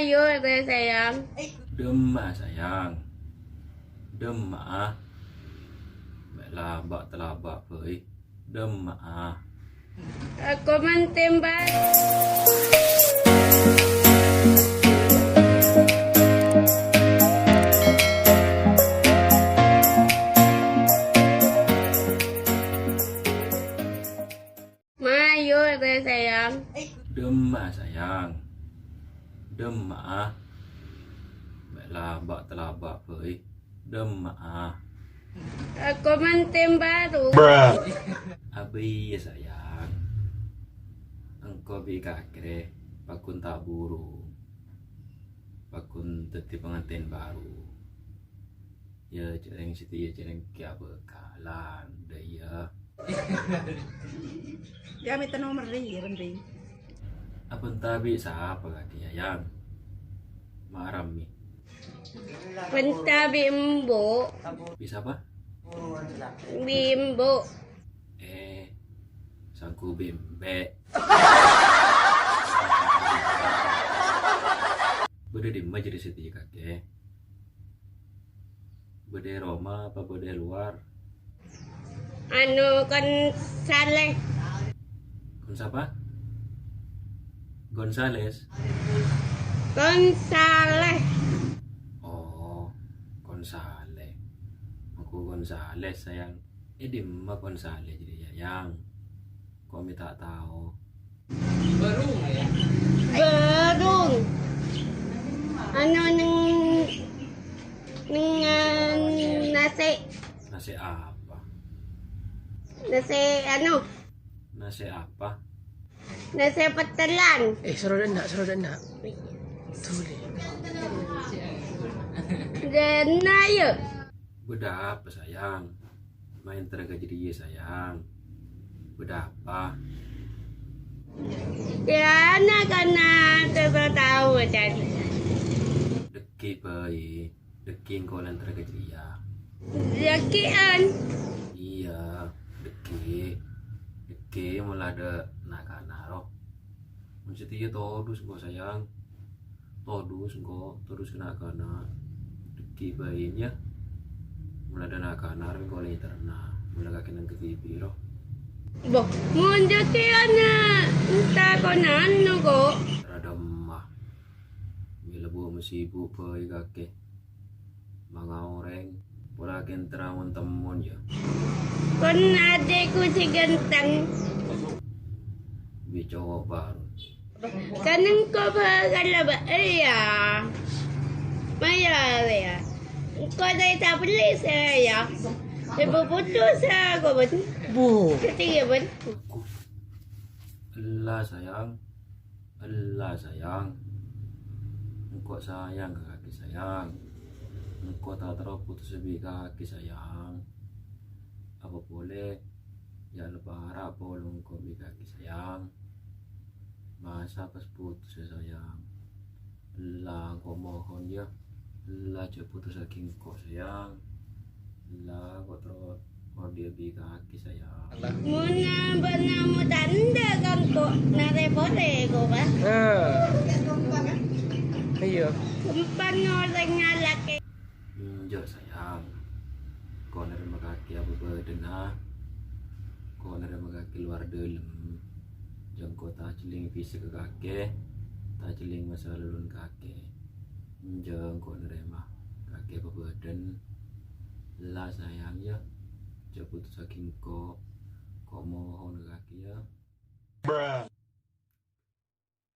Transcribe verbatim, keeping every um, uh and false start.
Ayo, sayang. Dâmma'a, sayang. Dâmma'a. Mè' laba' talaba' bhâi. Dâmma'a. Aku mantèn bâi. Mayu, sayang. Dâmma'a, sayang. Dâmma'a. Mè' laba' talaba' bhâi. Dâmma'a. Aku mantèn baru. Abâ iyâ, sayang. Engko' bi' kakè rè pagghun ta' buru. Pagghun dhâddhi pangantèn baru. Yâ, jhâreng satèya jhâreng kèya bhâkalan, dâ' iyâ. Yâ, mènta nomer rè, yâ, Rembing. Abhânta bi' sapa kakè, Yayang? Ma' rammè. Bhânta bi' embu'. Bi' sapa? Bi' embu'. Eh, sangko bi' embe'. Bâdâ è dimma jârèya satèya kakè? Bâdâ è roma apa bâdâ è lowar? Anu, Gonzales. Gon sapa? Gonzales? Gonzales. Oh, Gonzales. Aku Gonzales, sayang. È dimma Gonzales jârèya, Yang? Ko' mè' ta' tao? Bârung. Anu, neng, neng, nasè'. Nasè' apa? Nasè', anu. Nasè' apa? Nasè' pettelan. Eh, soro dâ' enna', soro dâ' enna'. Dâ' enna', yâ. Bâdâ apa, sayang? Ma' èntara ka jârèya, sayang. Bâdâ apa? Yâ, na'-kana' ta' tao, Chan. Dhâggi' bhâi. Dhâggi' engko' la èntara ka jârèya. Dhâggi'ân? Iyâ, dhâggi'. Dhâggi' mola dâ' na'-kana' ro. Mon satèya todus engko', sayang. Todus engko', todus ka na'-kana'. Dhâggi' bhâi, yâ. Mola dâ' na'-kana' ro engko' la èntarana. Mola kakè neng ka T V ro. Bo, mon dhâggi'ân ta' konana ko'. Ra dâ' emma. Mè' la bu-, mè' sibuk bhâi kakè. Manga orèng, pola kèntara mon-temmon, yâ. Kon adikku sè ganteng. Bi' cowok baru. Kan engko' bhâkal la ba-, iyâ. Maya, yâ. Engko' ta' ètabelli sè, yâ. Ibu putus, yâ, ko', bân. Bu. Ketiga, bân. Ella, sayang. Ella, sayang. Engko' sayang ka kakè, sayang. Engko' ta' terro putus bi' kakè, sayang. Apa polè, yâ, la para' polong engko' bi' kakè, sayang. Masa pas putus, yâ, sayang. Ella, engko' mohon, yâ. Ella, jhâ' putusaghi engko', sayang. Ella, engko' terro odi' bi' kakè, sayang. Monna bâ'na mo tandhâ ka engko', narè polè ko', Pa'. Ah. Iyâ. Sempan orèng ngalakè. Enjâ', sayang. Ko' narèma kakè apa bâdâna. Ko' narèma kakè lowar dâlem. Jhâ' engko' ta' ajhelling fisik ka kakè, ta' ajhelling masa laluwân kakè. Enjâ' engko' narèma kakè apa bâdâna. Ella, sayang, yâ. Jhâ' putusaghi engko'. Ko' mohon ka